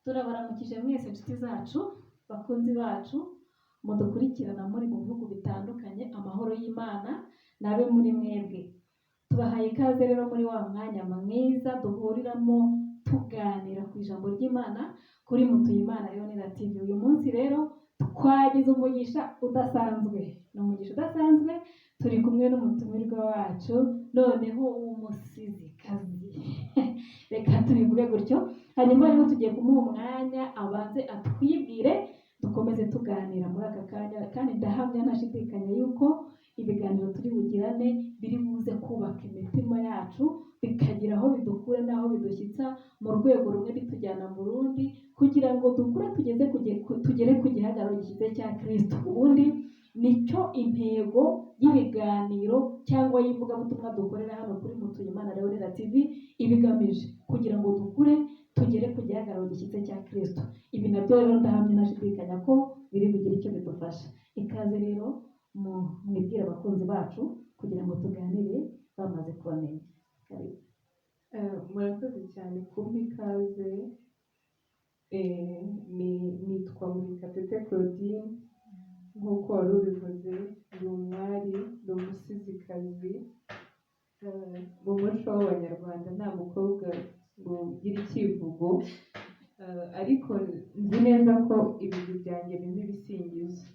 Turabaramukije mwese inshuti zacu, bakunzi bacu, mudukurikirana muri mu bihugu bitandukanye, amahoro y'Imana nabe muri mwebwe. Tubahaye ikaze rero muri wa mwanya mwiza duhuriramo tuganira ku ijambo ry'Imana kuri Mutuyimana Leonera TV. Uyu munsi rero twagize umugisha udasanzwe, ni umugisha udasanzwe, turi kumwe n'umutumirwa wacu, noneho w'umusizikazi, reka tubivuge gutyo. Hanyuma rero tugiye kumuha umwanya abanze atwibwire, dukomeze tuganira muri aka kanya, kandi ndahamya ntashidikanya yuko ibiganiro turi bugirane biri buze kubaka imitima yacu, bikagira aho bidukura n'aho bidushyitsa mu rwego rumwe bitujyana mu rundi, kugira ngo dukure tugeze tugere ku gihagararo gishyize cya Kristo. Ubundi nicyo intego y'ibiganiro cyangwa y'ivugabutumwa dukorera hano kuri Mutuyimana Leonera TV ibigamije, kugira ngo dukure tugere ku gihagararo gishyitse cya Kristo. Ibi nabyo rero ndahamya ntashidikanya ko biri bugire icyo bidufasha. Ikaze rero mwibwire abakunzi bacu kugira ngo tuganire bamaze kubamenya. Karibu. Murakoze cyane kumpa ikaze. Nitwa Murekatete Claudine, nk'uko wari ubivuze, ndi umwari, ndi umusizikazi. Mu muco w'Abanyarwanda nta mukobwa ngo ugira icyivugo, ariko nzi neza ko ibigwi byanjye birimo ibisingizo.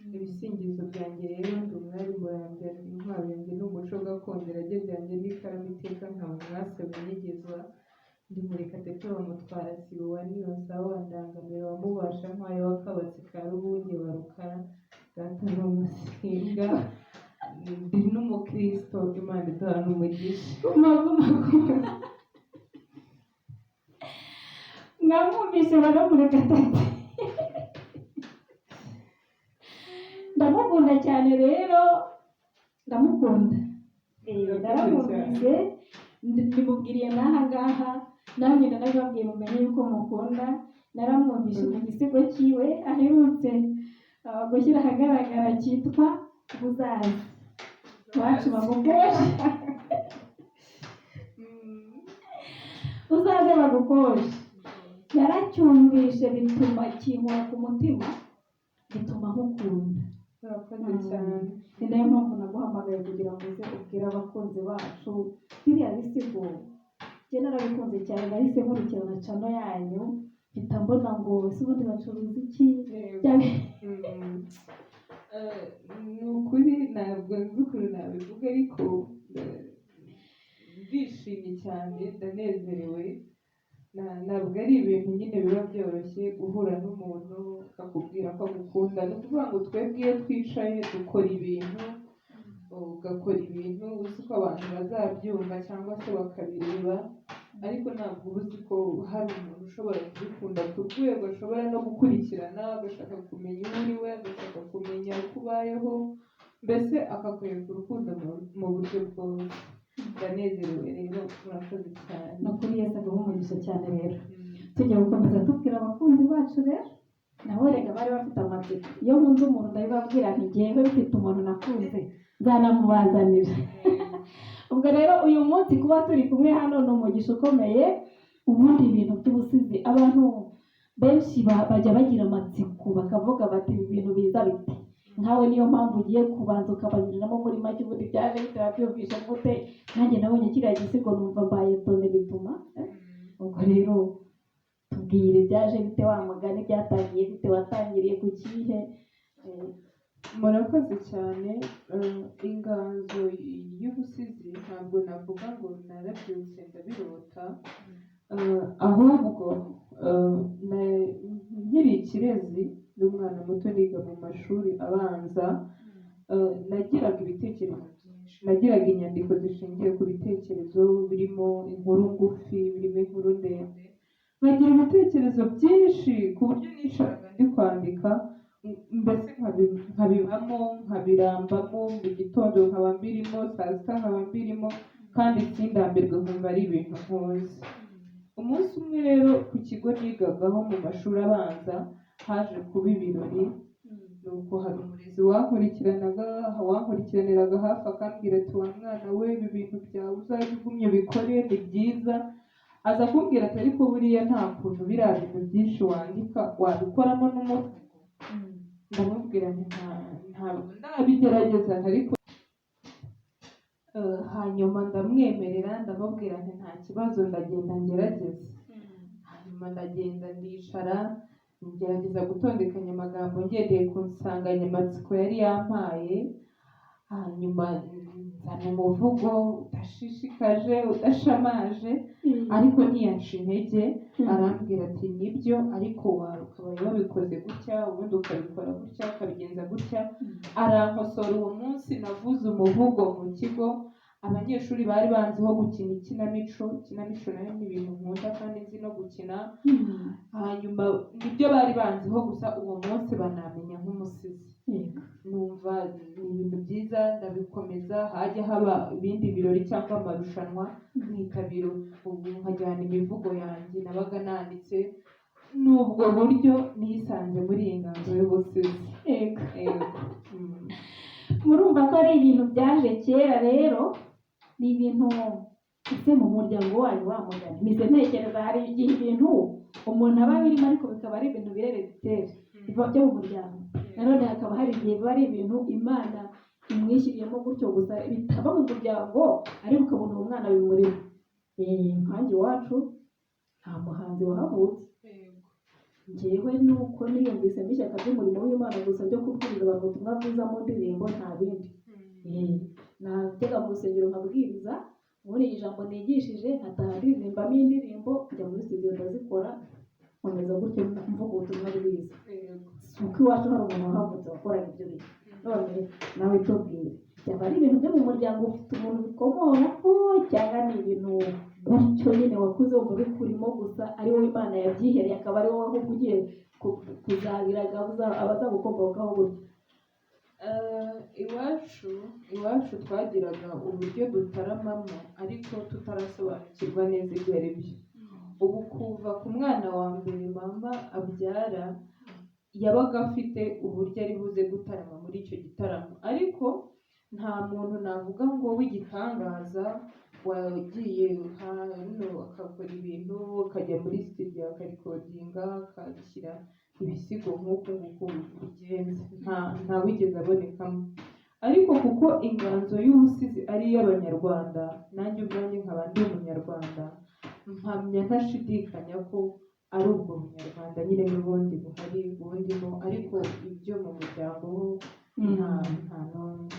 Ibisingizo byanjye rero, ndi umwari murambya, intwaro yanjye ni umuco gakondo, irage ryanjye n'ikaramu, iteka nkaba umwase winyegezwa. Ndi Murekatete wa Mutwarasibo wa Niyonsaba wa Ndangamiro wa Mubasha Nkwaya wa Kabatsi ka Rubunge wa Rukara, data ni Umusinga, ndi n'umukristo. Imana iduha n'umugisha. Guma guma guma, mwamwumvise bano Murekatete, ndamukunda cyane rero, ndamukunda. Naramwumvise, ndimubwiriye n'aha ngaha, nanjye ndanabibabwiye mumenye yuko mukunda. Naramwumvise mu gisigo cyiwe aherutse gushyira ahagaragara cyitwa Buzaza iwacu bagukoshe, uzaze bagukoshe. Naracyumvishe bituma kinkora ku mutima, bituma nkukunda. Murakoze cyane. Ni nayo mpamvu naguhamagaye kugira ngo uze ubwire abakunzi bacu biriya bisigo. Njye narabikunze cyane, nahise nkurikirana channel yanyu, mpita mbona ngo ese ubundi bacuruza iki? Ni ukuri ntabwo nzi ukuntu nabivuga, ariko ndishimye cyane, ndanezerewe. Ntabwo ari ibintu nyine biba byoroshye guhura n'umuntu akakubwira ko agukunda. Ni ukuvuga ngo twebwe iyo twicaye dukora ibintu, ugakora ibintu uzi ko abantu bazabyumva cyangwa se bakabireba, ariko ntabwo uba uzi ko hari umuntu ushobora kubikunda ku rwego ashobora no gukurikirana, agashaka kumenya uwo uri we, agashaka kumenya uko ubayeho, mbese akakwereka urukundo mu buryo bwose. Ndanezerewe rero, murakoze cyane. Ni ukuri Yesu aguhe umugisha cyane. Rero tujya gukomeza tubwira abakunzi bacu rero, nabo rega bari bafite amatsiko. Iyo nkunze umuntu ndabibabwira nti njyewe mfite umuntu nakunze, nzanamubazanira. Ubwo rero uyu munsi kuba turi kumwe hano ni umugisha ukomeye. Ubundi ibintu by'ubusizi abantu benshi bajya bagira amatsiko, bakavuga bati ibi bintu biza bite? Nkawe niyo mpamvu ugiye kubanza ukabanyuriramo muri make, ubundi byaje bite, wabyumvishe gute? Nanjye nabonye kiriya gisigo numva mbaye tone bituma. Ubwo rero tubwire byaje bite, wa mugani byatangiye bite, watangiriye ku kihe? Murakoze cyane. Inganzo y'ubusizi ntabwo navuga ngo narabyutse ndabirota, ahubwo nkiri ikirezi, ndi umwana muto, niga mu mashuri abanza, nagiraga ibitekerezo byinshi, nagiraga inyandiko zishingiye ku bitekerezo birimo inkuru ngufi, birimo inkuru ndende, nkagira ibitekerezo byinshi ku buryo nicaraga ndi kwandika, mbese nkabibamo, nkabirambamo, mu gitondo nkaba mbirimo, saa sita nkaba mbirimo, kandi sindambirwe, nkumva ari ibintu nkunze. Umunsi umwe rero ku kigo nigagaho mu mashuri abanza haje kuba ibirori, nuko hari umurezi wankurikiraniraga hafi, akambwira ati: "Wa mwana we, ibi bintu byawe uzajye ugumye ubikore, ni byiza." Aza kumbwira ati: "Ariko buriya nta kuntu biriya bintu byinshi wandika wabikoramo n'umuvugo?" Ndamubwira nti: "Ntabwo ndabigerageza." Ariko hanyuma ndamwemerera, ndamubwira nti: "Nta kibazo, ndagenda ngerageze." Hanyuma ndagenda, ndicara, ngerageza gutondekanya amagambo ngendeye ku nsanganyamatsiko yari yampaye. Hanyuma nzana umuvugo udashishikaje, udashamaje, ariko ntiyanca intege. Arambwira ati: "Nibyo, ariko ukabaye wabikoze gutya, ubundi ukabikora gutya, ukabigenza gutya." Arankosora. Uwo munsi navuze umuvugo mu kigo, abanyeshuri bari banziho gukina ikinamico. Ikinamico nayo ni ibintu nkunda kandi nzi no gukina. Hanyuma nibyo bari banziho gusa, uwo munsi banamenya nk'umusizi. Numva ni ibintu byiza, ndabikomeza. Hajya haba ibindi birori cyangwa amarushanwa, nkitabira, ubu nkajyana imivugo yanjye nabaga nanditse. Ni ubwo buryo nisanze muri iyi nganzo y'ubusizi. Yego. Murumva ko ari ibintu byaje kera. Rero ni ibintu ese mu muryango wanyu, wa mugani mpise ntekereza, hari igihe ibintu umuntu aba abirimo ariko bikaba ari ibintu biri héréditaire, biva byo mu muryango. Nanone hakaba hari igihe biba ari ibintu Imana imwishyiriyemo gutyo gusa, bitaba mu muryango, ariko ukabona uwo mwana bimurimo. Nkanjye iwacu nta muhanzi wahavutse. Njyewe nuko niyumvisemo ishyaka ry'umurimo w'Imana gusa, ryo kubwiriza abantu ubutumwa bwiza mu ndirimbo, nta bindi. Najyaga mu rusengero nkabwiriza, ubundi ijambo nigishije nkataha ndirimbamo indirimbo, njya muri studio ndazikora, nkomeza gutyo mvuga ubutumwa bwiza. Si uko iwacu hari umuntu wahavutse wakoraga ibyo bintu. None nawe tubwire, byaba ari ibintu byo mu muryango ufite umuntu bikomoraho, cyangwa ni ibintu gutyo nyine wakuze wumva bikurimo gusa, ari wowe Imana yabyihereye, akaba ari wowe ahubwo ugiye kuzabiraga abazagukomokaho gutyo? Iwacu twagiraga uburyo dutaramamo ariko tutarasobanukirwa neza ibyo ari byo. Ubu kuva ku mwana wa mbere mama abyara, yabaga afite uburyo ari buze gutarama muri icyo gitaramo, ariko nta muntu navuga ngo w'igitangaza wagiye hano akakora ibintu, akajya muri studio akarecordinga, akashyira ibisigo nk'uku nguku bigenze, nta wigeze abonekamo. Ariko kuko inganzo y'ubusizi ari iy'Abanyarwanda, nanjye ubwanjye nkaba ndi Umunyarwanda, mpamya ntashidikanya ko ari ubwo bunyarwanda nyine n'ubundi buhari bundimo. Ariko ibyo mu muryango ho nta n'umwe.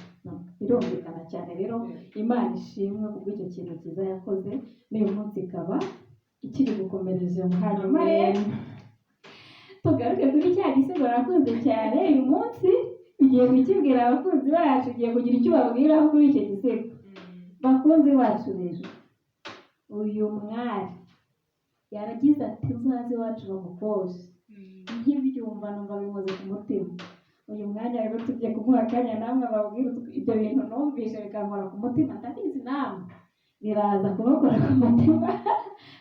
Birumvikana cyane. Rero Imana ishimwe kubw'icyo kintu cyiza yakoze, n'uyu munsi ikaba ikiri gukomereza. Hanyuma rero tugaruke kuri cya gisigo nakunze cyane. Uyu munsi ugiye kukibwira abakunzi bacu, ugiye kugira icyo ubabwiraho kuri icyo gisigo. Bakunzi bacu rero, uyu mwari yaragize ati: "Uzaze iwacu bagukoshe." Nkibyumva numva binkoze ku mutima. Uyu mwanya rero tugiye kumuha akanya namwe ababwira ibyo bintu numvise bikankora ku mutima. Ndabizi namwe biraza kubakora ku mutima.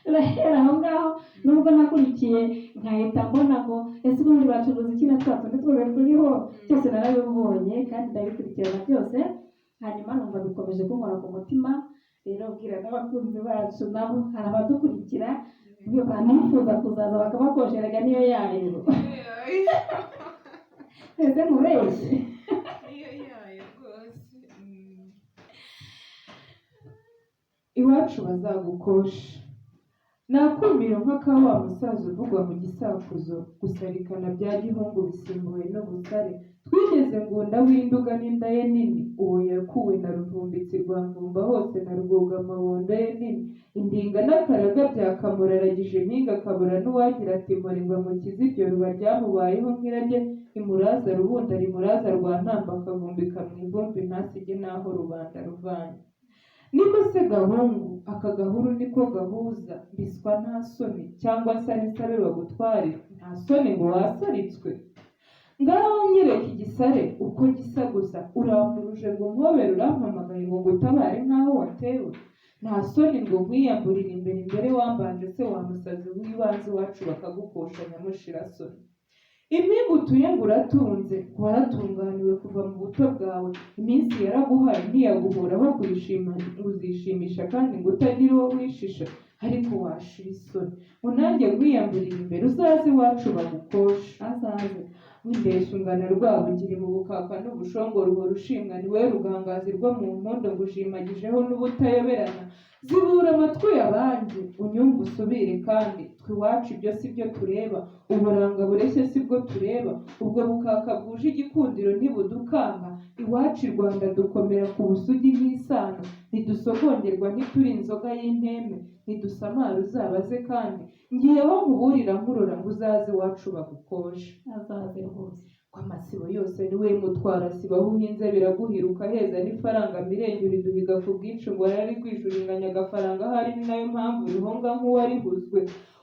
Turahera aho ngaho. Nubwo nakurikiye nkahita mbona ngo ese ubundi bacuruza iki na twa tundi twose turiho, byose narabibonye kandi ndabikurikirana byose, hanyuma numva bikomeje kunkora ku mutima. Rero bwira n'abakunzi bacu, nabo hari abadukurikira banifuza kuzaza bakabakosheraga niyo yayo. Ese nkubeshye? Niyo yayo rwose. Iwacu bazagukosha. Nakumiro nk'aka wa musaza uvugwa mu gisakuzo, gusarikana bya gihungu bisimbuwe n'ubusare. Twigeze Ngunda w'Induga n'inda ye nini, uwo yakuwe na Ruvumbitsi rwa Mvumba hose na Rwugamabondo ye nini. Indinga n'akaraga byakamuraragije impinga, akabura n'uwagira ati: "Mpore ngo amukize iryo ruba ryamubayeho nk'irage." Imuraza rubunda rimuraza rwa Ntamba, akavumbika mu ivumbi ntasige n'aho rubanda ruvanye. Niko se gahungu, aka gahuru niko gahuza mbiswa, nta soni cyangwa se ari nsabe bagutware? Nta soni ngo wasaritswe? Ngaho nyereka igisare uko gisa gusa. Urampuruje ngo umpobere, urampamagaye ngo ngutabare nk'aho watewe. Nta soni ngo nkwiyamburire imbere imbere wambanje se wa musazi w'ibanze? Iwacu bakagukosha nyamushirasoni. Impinga utuye ngo uratunze, waratunganiwe kuva mu buto bwawe. Iminsi yaraguhaye ntiyaguhoraho kuyishima, uzishimisha kandi ngo utagira uwo wishisha. Ariko washira isoni ngo nanjye nkwiyamburire imbere, uzaze iwacu bagukoshe. Azaze. Windeshya ungana Rwabugiri mu bukaka n'ubushongore, uhora ushimwa, ni wowe rugangazi rwo mu mpondo, ngushimagijeho n'ubutayoberana. Zibura amatwi yabanjye unyumve usubire, kandi twe iwacu ibyo si byo tureba, uburanga bureshye si bwo tureba, ubwo bukaka bwuje igikundiro ntibudukanga. Iwacu i Rwanda dukomera ku busugi nk'isano, ntidusogongerwa, ntituri inzoga y'inteme, ntidusamara, uzabaze. Kandi ngiye aho nkuburira nkurora ngo uzaze iwacu bagukoshe. Azaze rwose. Ko amasibo yose ni we mutwara sibo, aho uhinze biraguhira ukaheza n'ifaranga, mirenge uriduhiga ku bwinshi ngo wararigwije, agafaranga ahari, ni nayo mpamvu urihonga nk'uwarihuzwe.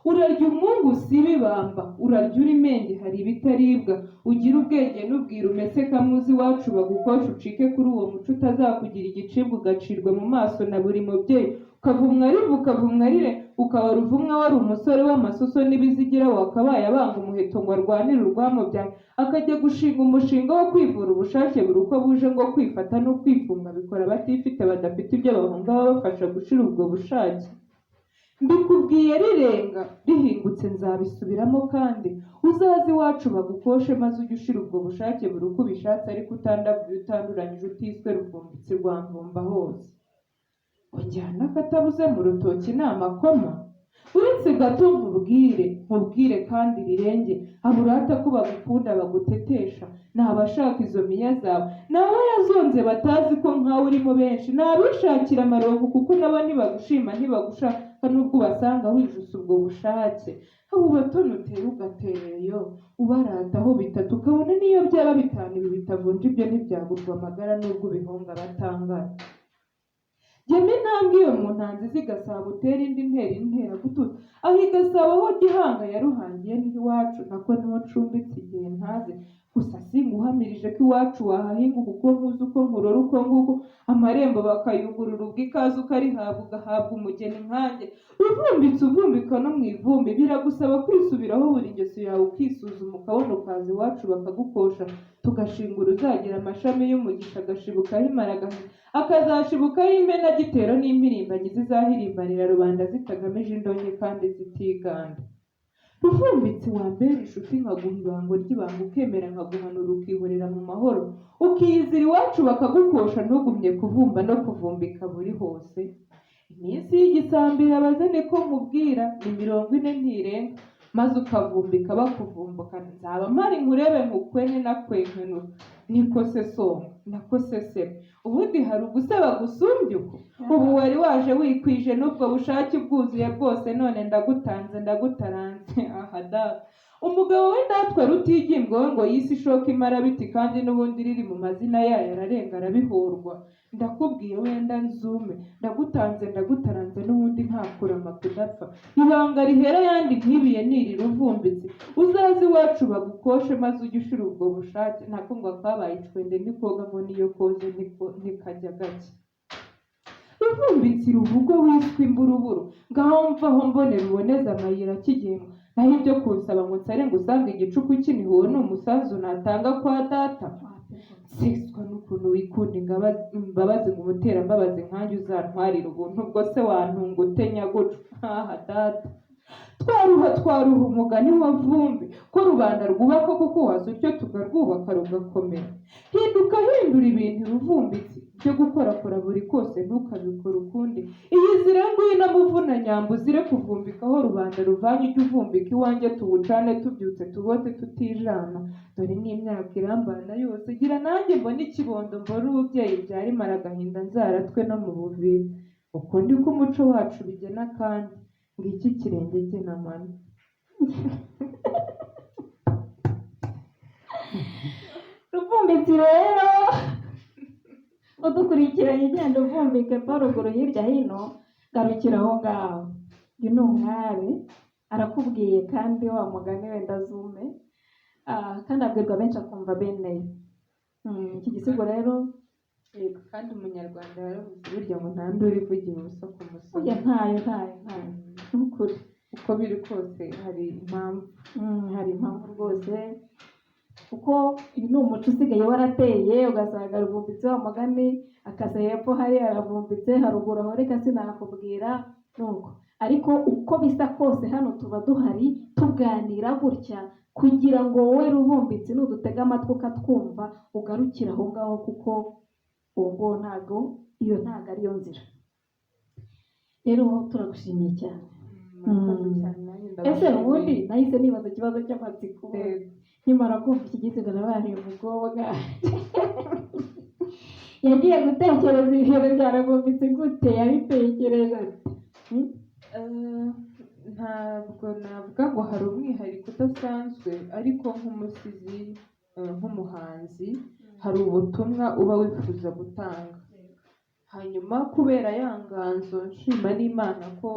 Urarya umwungu usiba ibamba, urarya urimenge, hari ibitaribwa. Ugira ubwenge n'ubwira, umese kamwe uzi iwacu bagukoshe, ucike kuri uwo muco utazakugira igicibwa, ugacirwa mu maso na buri mubyeyi, ukavumwa riva, ukavumwa rire, ukaba ruvumwa wari umusore w'amasoso n'ibizigira, wakabaye abanga umuheto ngo arwanire urwamubyaye, akajya gushinga umushinga wo kwivura ubushake buri uko buje, ngo kwifata no kwifunga bikora abatifite badafite ibyo bahunga babafasha gushira ubwo bushake. Mbikubwiye rirenga rihingutse, nzabisubiramo, kandi uzaze iwacu bagukoshe, maze ujye ushira ubwo bushake buri uko ubishatse, ariko utandavuye, utanduranyije, utiswe Ruvumbitsi rwa Mvumba hose. Ujyana akatabuze mu rutoki ni amakoma. Uretse gato nkubwire, nkubwire kandi rirenge, aburata ko bagukunda bagutetesha ni abashaka izo miya zawe, ni abo yazonze batazi ko nkawe urimo benshi, ni abishakira amaronko, kuko nabo ntibagushima, ntibagushaka nubwo ubasanga wijuse ubwo bushake. Abo batoni utera ugaterera ubarataho bitatu, ukabona niyo byaba bitanu, ibi bitavunja ibyo ntibyagurwa amagara nubwo ubihonga batangana. Gema intambwe iyo mu ntanzi z'i Gasabo, utere indi ntera intera gutuza aho i Gasabo, aho Gihanga yaruhangiye, niho iwacu, nako niho ncumbitse igihe ntazi. Gusa singuhamirije ko iwacu wahahinguka uko nkuzi, uko nkurora, uko nguko amarembo bakayugurura, ubwo ikaze ukarihabwa, ugahabwa umugeni nkanjye. Uvumbitse uvumbika no mu ivumbi, biragusaba kwisubiraho buri ngeso yawe ukisuzuma, ukabona ukaza iwacu bakagukosha, tugashingura uzagira amashami y'umugisha, agashibukaho imaragahinda, akazashibukaho imenagitero n'impirimbanyi zizahirimbanira rubanda zitagamije indonke kandi zitiganda. Ruvumbitsi, wambera inshuti nkaguha ibango ry'ibanga, ukemera nkaguhanura, ukihorera mu mahoro, ukiyizira iwacu bakagukosha, ntugumye kuvumba no kuvumbika buri hose. Iminsi y'igisambo irabaze, niko nkubwira, ni 40 ntirenga, maze ukavumbika bakuvumbukana. Nzaba mpari nkurebe, nkukwene nakwenkenura, niko se songa, nako se sebe. Ubundi hari uguseba gusumbya uko? Ubu wari waje wikwije n'ubwo bushake bwuzuye bwose, none ndagutanze, ndagutaranze. Aha data, umugabo w'indatwa rutigimbwa we ngo yise ishoka imarabiti, kandi n'ubundi riri mu mazina yayo, ararenga arabihorwa. Ndakubwiye wenda nzume, ndagutanze, ndagutaranze, n'ubundi nta kurama kudapfa. Ibanga rihera ayandi ntibiye niri ruvumbitse, uzaze iwacu bagukoshe, maze ujye ushira ubwo bushake, nako ngo akabaye icwende ntikoga, ngo niyo koze ntikajya gake. Ruvumbitsi ruvugwa wiswe imburuburu, ngaho mvaho mbonera uboneze amayira akigendwa. Naho ibyo kunsaba ngo nsare ngo usange igicuku kiniha, uwo ni umusanzu natanga kwa data? Seswa n'ukuntu wikunda imbabazi, ngo umuterambabazi nkanjye uzantwarire ubuntu, ubwo se wantunga ute nyagucu? Haha data, twaruha twaruha umugani wa Vumbi, ko rubanda rwubaka kuko waza utyo tukarwubaka rugakomera. Hinduka, hindura ibintu ruvumbitsi, byo gukorakora buri kose ntukabikore ukundi. Iyizire ngwino muvunanyambo, uzire kuvumbika aho rubanda ruvanye, ujye uvumbika iwanjye, tuwucane tubyutse, tubote tutijana. Dore n'imyaka irambana yose, gira nanjye mbone ikibondo, mbone ububyeyi byara imaragahinda, nzaratwe no mu buvira. Uko niko umuco wacu bigena, kandi ngiki ikirenge cye n'amano. Ruvumbitsi rero udukurikiranye, ugenda uvumbika epfo ruguru hirya hino, garukira aho ngaho. Uyu ni umwari arakubwiye, kandi wa mugani wenda zume. Kandi abwirwa benshi akumva bene yo. Iki gisigo rero, yego. Kandi umunyarwanda yaravuze burya ngo nta nduru ivugira ubusa ku musozi. Oya, ntayo, ntayo, ntayo, ni ukuri. Uko biri kose hari impamvu. Hari impamvu rwose, kuko uyu ni umuco usigaye warateye, ugasanga ruvumbitse wa mugani akaza hepfo hariya aravumbitse, haruguru aho reka sinakubwira nuko. Ariko uko bisa kose hano tuba duhari tuganira gutya kugira ngo wowe rubumbitsi nudutega amatwi ukatwumva ugarukire aho ngaho, kuko ubwo ntago iyo ntago ariyo nzira. Rero turagushimiye cyane. Murakoze cyane, nanjye Ese ndabashimiye. ubundi nahise nibaza ikibazo cy'amatsiko. Yego. Nkimara kumva iki gisigo nabaye umukobwa yagiye gutekereza ibintu bya Rubumbitsi gute, yabitekereje ate? Ntabwo navuga ngo hari umwihariko udasanzwe, ariko nk'umusizi, nk'umuhanzi, hari ubutumwa uba wifuza gutanga. Hanyuma kubera ya nganzo, nshima n'Imana ko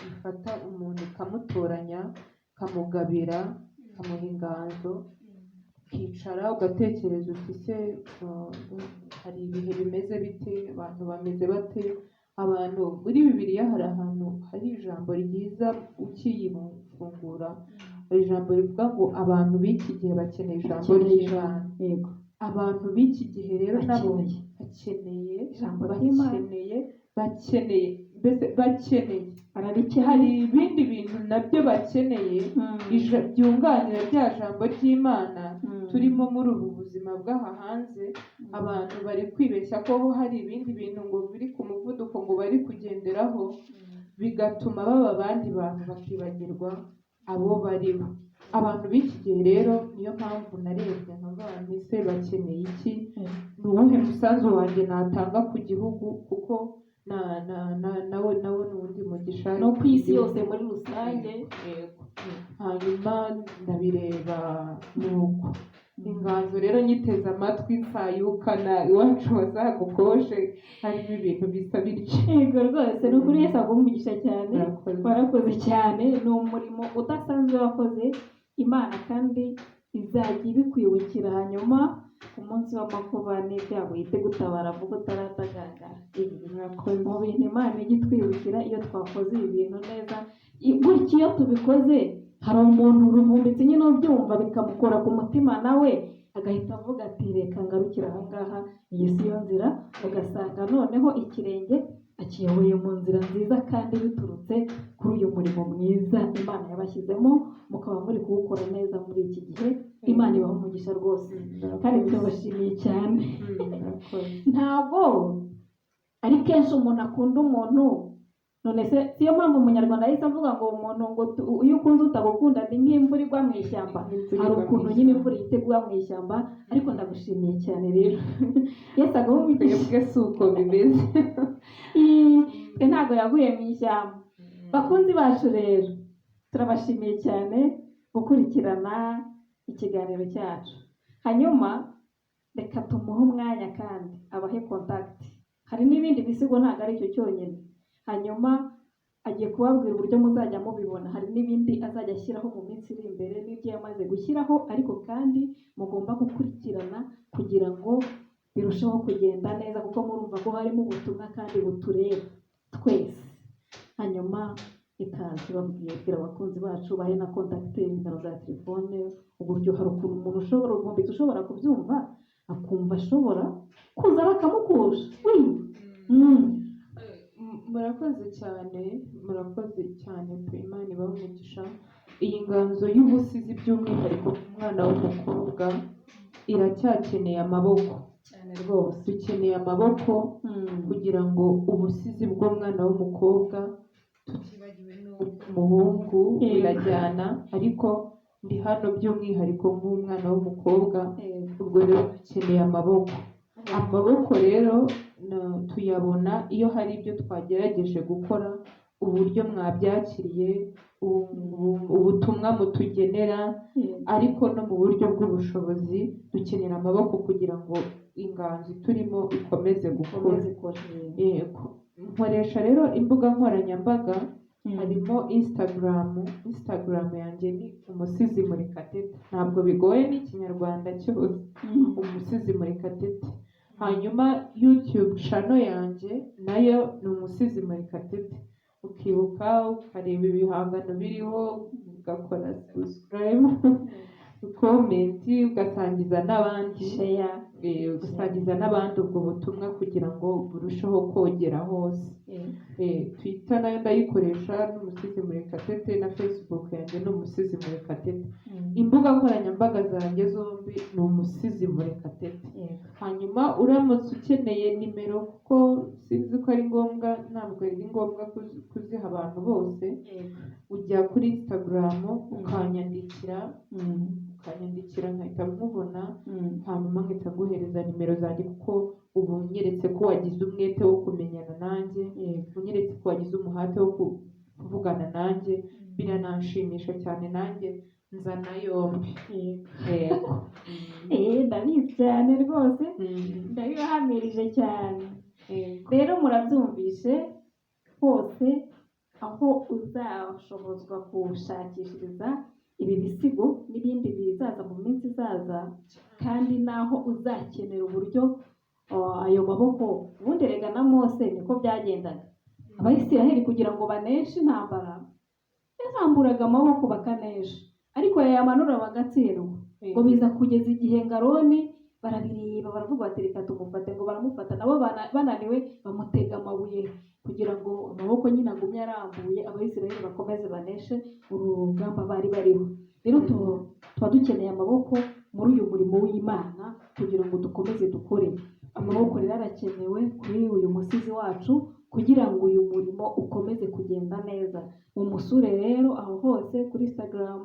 ifata umuntu ikamutoranya, ikamugabira, ikamuha inganzo, ukicara ugatekereza uti se hari ibihe bimeze bite, abantu bameze bate? Abantu muri Bibiliya hari ahantu hari ijambo ryiza ukiyifungura, hari ijambo rivuga ngo abantu b'iki gihe bakeneye ijambo Bakeneye. ry'Imana. Abantu b'iki gihe rero nabo Bakeneye bakeneye ijambo ry'Imana. Bakeneye, mbese bakeneye Bararikeneye. Hari ibindi bintu nabyo bakeneye byunganira rya jambo ry'Imana. Turimo muri ubu buzima bw'aha hanze, abantu bari kwibeshya ko hari ibindi bintu ngo biri ku muvuduko ngo bari kugenderaho, bigatuma baba abandi bantu, bakibagirwa abo bari bo. Abantu b'iki gihe rero, niyo mpamvu narebye nkavuga nti se bakeneye iki? Ni uwuhe musanzu wanjye natanga ku gihugu? Kuko na na na nawe nawe ni uwundi mugisha. No ku isi yose muri rusange. Yego. Hanyuma ndabireba, nuko inganzo rero nyiteze amatwi nsayukana iwacu bazagukoshe, harimo ibintu bisa bityo. Yego rwose, ni ukuri Yesu aguhe umugisha cyane. Murakoze. Warakoze cyane, ni umurimo udasanzwe wakoze. Imana kandi izajya ibikwibukira, hanyuma ku munsi w'amakuba n'ibyago yite gutabara vuba utaratagangara. Murakoze. Mu bintu Imana ijya itwibukira iyo twakoze ibi bintu neza, gutya iyo tubikoze, hari umuntu uruvumbitse nyine ubyumva bikamukora ku mutima, nawe agahita avuga ati reka ngarukire aha ngaha, iyi si yo nzira. Ugasanga noneho ikirenge akiyoboye mu nzira nziza, kandi biturutse kuri uyu murimo mwiza Imana yabashyizemo, mukaba muri kuwukora neza muri iki gihe. Imana ibaha umugisha rwose, kandi turabashimiye cyane. Murakoze. Ntabwo ari kenshi umuntu akunda umuntu. None se siyo mpamvu umunyarwanda yahise avuga ngo umuntu ngo iyo ukunze utagukunda ni nk'imvura igwa mu ishyamba? Imvura Hari igwa mu ukuntu nyine ishyamba. imvura ihita igwa mu ishyamba. Ariko ndagushimiye cyane rero, Yesu aguhe umugisha. Twebwe si uko bimeze. Twe ntabwo yaguye mu ishyamba. Bakunzi bacu rero, turabashimiye cyane gukurikirana ikiganiro cyacu. Hanyuma reka tumuhe umwanya kandi abahe contact. Hari n'ibindi bisigo, ntabwo ari icyo cyonyine. Hanyuma agiye kubabwira uburyo muzajya mubibona. Hari n'ibindi azajya ashyiraho mu minsi iri imbere n'ibyo yamaze gushyiraho, ariko kandi mugomba gukurikirana kugira ngo birusheho kugenda neza, kuko murumva ko harimo ubutumwa kandi butureba twese. Hanyuma ikaze, babwiye, bwira abakunzi bacu, bahe na contact, nimero za telefone, uburyo hari ukuntu umuntu ushobora ubumbitsi ushobora kubyumva akumva ashobora kuza bakamukusha. Murakoze cyane, murakoze cyane pe. Imana ibahe umugisha. Iyi nganzo y'ubusizi, by'umwihariko ku mwana w'umukobwa, iracyakeneye amaboko. Cyane rwose. Dukeneye amaboko kugira ngo ubusizi bw'umwana w'umukobwa, tutibagiwe n'umuhungu, birajyana, ariko ndi hano by'umwihariko nk'umwana w'umukobwa. Ubwo rero dukeneye amaboko. Amaboko rero tuyabona iyo hari ibyo twagerageje gukora, uburyo mwabyakiriye, ubutumwa mutugenera, ariko no mu buryo bw'ubushobozi dukenera amaboko kugira ngo inganzo turimo ikomeze gukura. Ikomeze ikore. Yego. Nkoresha rero imbuga nkoranyambaga, harimo Instagram. Instagram yanjye ni Umusizi Murekatete, ntabwo bigoye, ni Ikinyarwanda cyose, Umusizi Murekatete. Hanyuma YouTube channel yanjye nayo ni Umusizi Murekatete, ukibuka ukareba ibihangano biriho, ugakora subscribe. Comment, ugasangiza n'abandi. Share. Ugasangiza n'abandi ubwo butumwa kugira ngo burusheho kogera hose. Twitter nayo ndayikoresha, n'Umusizi Murekatete, na Facebook yanjye ni Umusizi Murekatete. Imbuga nkoranyambaga zanjye zombi ni Umusizi Murekatete. Hanyuma uramutse ukeneye nimero, kuko sinzi ko ari ngombwa, ntabwo ari ngombwa kuziha abantu bose, ujya kuri Instagram ukanyandikira, nkahita nkubona, hanyuma nkahita nguhereza nimero zanjye, kuko ubu unyeretse ko wagize umwete wo kumenyana nanjye, unyeretse ko wagize umuhate wo kuvugana nanjye, birananshimisha cyane, nanjye nzana yombi. Yego. Ndabizi cyane rwose, ndabibahamirije cyane. Rero murabyumvishe hose aho uzashobozwa gushakishiriza ibi bisigo n'ibindi bizaza mu minsi izaza, kandi n'aho uzakenera uburyo ayo maboko. Ubundi erega na Mose niko byagendaga. Abayisiraheli kugira ngo baneshe intambara yazamburaga amaboko bakanesha, ariko yayamanura bagatsindwa. Ngo biza kugeza igihe ngo Aroni barabireba, baravuga bati: "Reka tumufate." Ngo baramufata, nabo bananiwe bamutega amabuye kugira ngo amaboko nyine agumye arambuye, Abayisiraheli bakomeze baneshe uru rugamba bari bariho. Rero tuba dukeneye amaboko muri uyu murimo w'Imana kugira ngo dukomeze dukore. Amaboko rero arakenewe kuri uyu musizi wacu kugira ngo uyu murimo ukomeze kugenda neza. Mumusure rero aho hose, kuri Instagram,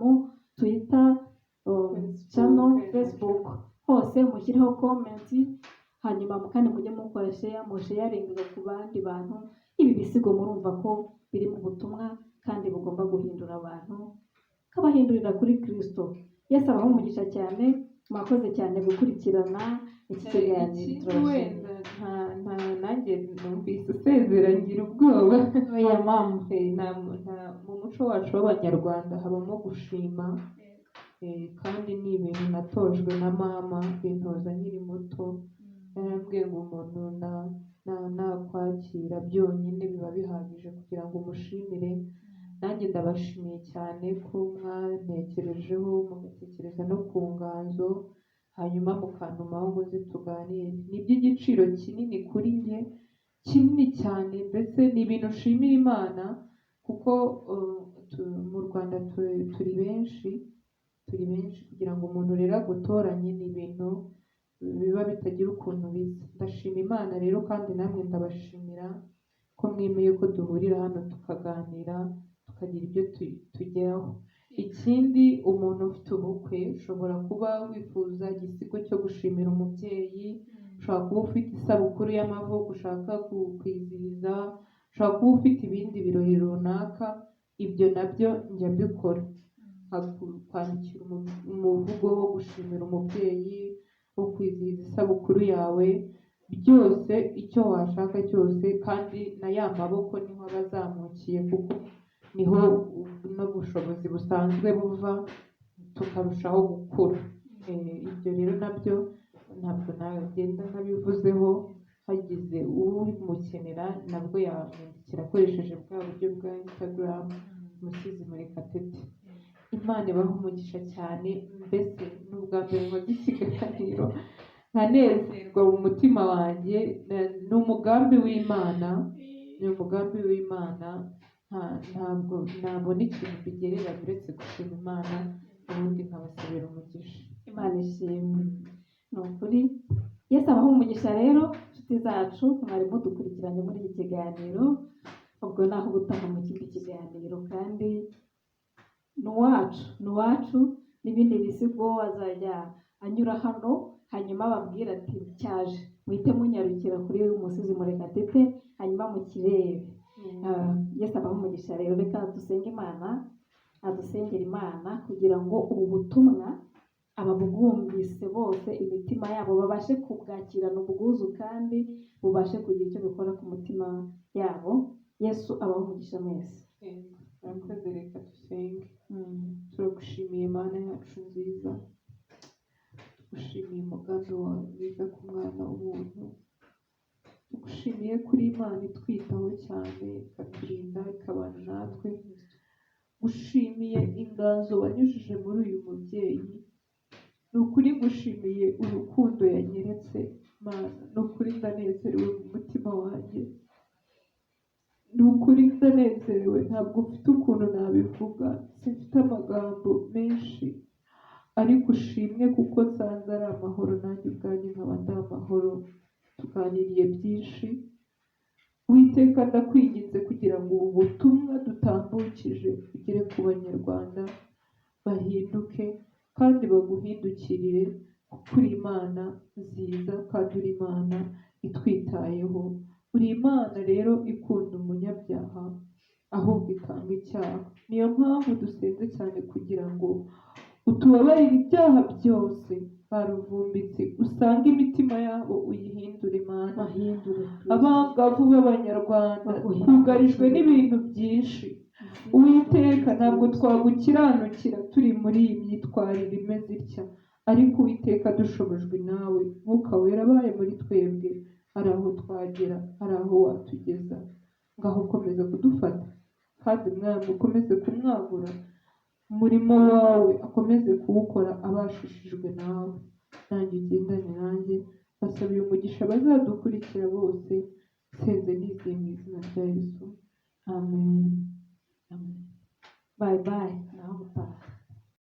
Twitter, Facebook, channel, Facebook, hose mushyireho comment, hanyuma kandi mujye mukora share, musharinga ku bandi bantu. Ibi bisigo murumva ko biri mu butumwa kandi bugomba guhindura abantu, kabahindurira kuri Kristo. Yesu abahe umugisha cyane. Mwakoze cyane gukurikirana iki kiganiro. Ikindi Turabashimiye. Wenda nta nanjye numvise usezera ngira ubwoba. Oya mama. Mu muco wacu w'Abanyarwanda habamo gushima, kandi ni ibintu natojwe na mama, bintoza nkiri muto. Yarambwiye ngo umuntu nakwakira byonyine biba bihagije kugira ngo umushimire. Nanjye ndabashimiye cyane ko mwantekerejeho, mugatekereza no ku nganzo, hanyuma mukantumaho ngo nze tuganire. Ni iby'igiciro kinini kuri njye, kinini cyane, mbese ni ibintu nshimira Imana, kuko mu Rwanda turi benshi, turi benshi. Kugira ngo umuntu rero agutoranye ni ibintu biba bitagira ukuntu bisa. Ndashima Imana rero, kandi namwe ndabashimira ko mwemeye ko duhurira hano tukaganira, tukagira ibyo tugeraho. Ikindi, umuntu ufite ubukwe, ushobora kuba wifuza igisigo cyo gushimira umubyeyi, ushobora kuba ufite isabukuru y'amavuko ushaka kwizihiza, ushobora kuba ufite ibindi birori runaka, ibyo nabyo njya mbikora, kwandikira umuvugo wo gushimira umubyeyi, wo kwizihiza isabukuru yawe, byose icyo washaka cyose. Kandi na ya maboko niho aba azamukiye, kuko niho n'ubushobozi busanzwe buva, tukarushaho gukura. Ibyo rero nabyo ntabwo nagenda ntabivuzeho. Hagize umukenera nabwo yamwandikira akoresheje bwa buryo bwa Instagram, Umusizi Murekatete. Imana ibahe umugisha cyane. Mbese ni ubwa mbere nkoze ikiganiro nkanezerwa mu mutima wanjye. Ni umugambi w'Imana, ni umugambi w'Imana. Ntabwo nabona ikintu mbigereranya uretse gushima Imana, ubundi nkabasabira umugisha. Imana ishimwe, ni ukuri. Yesu abahe umugisha rero, inshuti zacu mwari mudukurikiranye muri iki kiganiro. Ubwo naho ubutaha mu kindi kiganiro, kandi ni uwacu, ni uwacu n'ibindi bisigo azajya anyura hano, hanyuma ababwira ati: "Cyaje," muhite munyarukira kuri uyu Musizi Murekatete, hanyuma mukirebe. Yesu abahe umugisha rero. Reka dusenge Imana, adusengera Imana kugira ngo ubu butumwa ababwumvise bose imitima yabo babashe kubwakirana ubwuzu, kandi bubashe kugira icyo bukora ku mutima yabo. Yesu abahe umugisha mwese. Murakoze, reka dusenge. Turagushimiye Mana yacu nziza, tugushimiye umugambi wawe mwiza ku mwana w'umuntu, tugushimiye kuri Imana itwitaho cyane, ikaturinda, ikabana natwe. Gushimiye inganzo wanyujije muri uyu mubyeyi. Ni ukuri ngushimiye urukundo yanyeretse Mana, ni ukuri ndanezerewe mu mutima wanjye, ni ukuri ndanezerewe, ntabwo mfite ukuntu nabivuga, simfite amagambo menshi, ariko ushimwe kuko nsanze ari amahoro, nanjye ubwanjye nkaba ndi amahoro. Tuganiriye byinshi. Uwiteka, ndakwinginze kugira ngo ubu butumwa dutambukije bugere ku Banyarwanda, bahinduke kandi baguhindukirire, kuko uri Imana nziza kandi uri Imana itwitayeho. Uri Imana rero ikunda umunyabyaha ahubwo ikanga icyaha. Niyo mpamvu dusenze cyane kugira ngo utubabarire ibyaha byose baruvumbitse, usange imitima yabo uyihindure Imana. Bahindure. Abangavu b'Abanyarwanda Baguhindure. twugarijwe n'ibintu byinshi. Uwiteka, ntabwo twagukiranukira turi muri iyi myitwarire imeze itya, ariko Uwiteka, dushobojwe nawe, Mwuka Wera abaye muri twebwe, hari aho twagera, hari aho watugeza. Ngaho ukomeza kudufata, kandi Mwami ukomeze kumwagura umurimo wawe, akomeze kuwukora abashishijwe nawe. Nanjye ugendane nanjye, basabiye umugisha abazadukurikira bose, nsenze nizeye mu izina rya Yesu, amen. Amen. Bye bye.